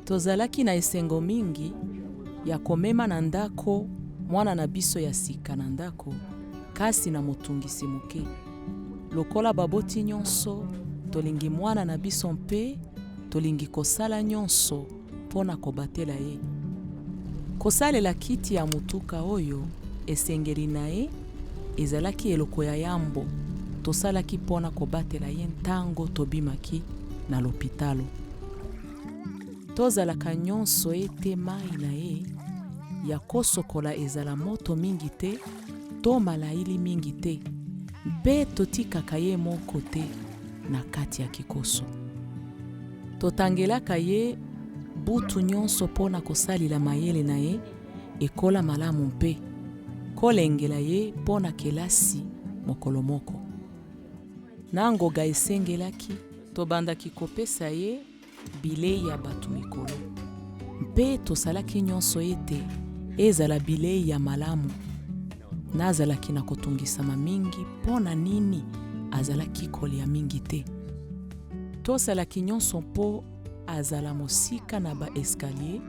Tozalaki na esengo mingi ya komema na ndako mwana na biso ya sika na ndako, kasi na motungisi moke. Lokola baboti nyonso, tolingi mwana na biso mpe tolingi kosala nyonso mpo na kobatela ye. Kosalela kiti ya motuka oyo esengeli na ye ezalaki eloko ya yambo tosalaki mpo na kobatela ye ntango tobimaki na lopitalo. Tozalaka nyonso ete mai na ye ya kosokola ezala moto mingi te to malaili mingi te, mpe totikaka ye moko te na kati ya kikoso. Totangelaka ye butu nyonso mpo na kosalela mayele na ye ekola malamu mpe kolengela ye mpo na kelasi mokolo moko. Na ngoga esengelaki, tobandaki kopesa ye bilei ya bato mikolo, mpe tosalaki nyonso ete ezala bilei ya malamu. Nazalaki na kotungisama mingi mpo na nini azalaki kolya mingi te. Tosalaki nyonso mpo azala mosika na ba escalier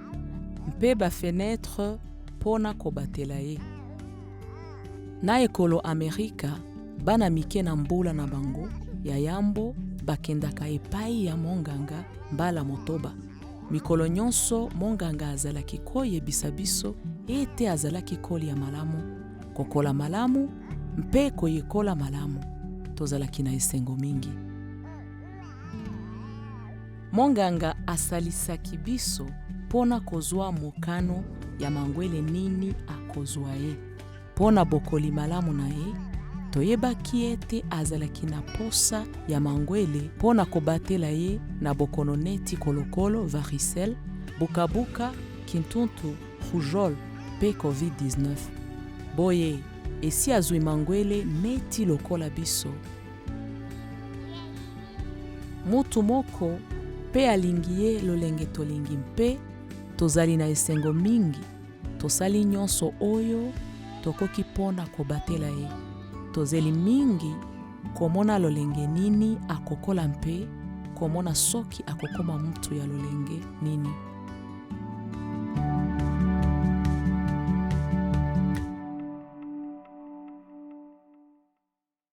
mpe ba fenetre mpo na kobatela ye. Na ekolo Amerika, bana mike na mbula na bango ya yambo bakendaka epai ya monganga mbala motoba. Mikolo nyonso monganga azalaki koyebisa biso ete azalaki kolia malamu, kokola malamu mpe koyekola malamu. Tozalaki na esengo mingi. Monganga asalisaki biso mpo na kozwa mokano ya mangwele nini akozwa ye. Mpo na bokoli malamu na ye, toyebaki ete azalaki na posa ya mangwele mpo na kobatela ye na bokono neti kolokolo, varicelle, bukabuka, kintuntu, rougeole mpe covid-19. Boye, esi azwi mangwele neti lokola biso. Mutu moko mpe alingi ye lolenge tolingi mpe tozali na esengo mingi tosali nyonso oyo tokoki mpo na kobatela ye. Tozeli mingi komona lolenge nini akokola mpe komona soki akokoma mutu ya lolenge nini.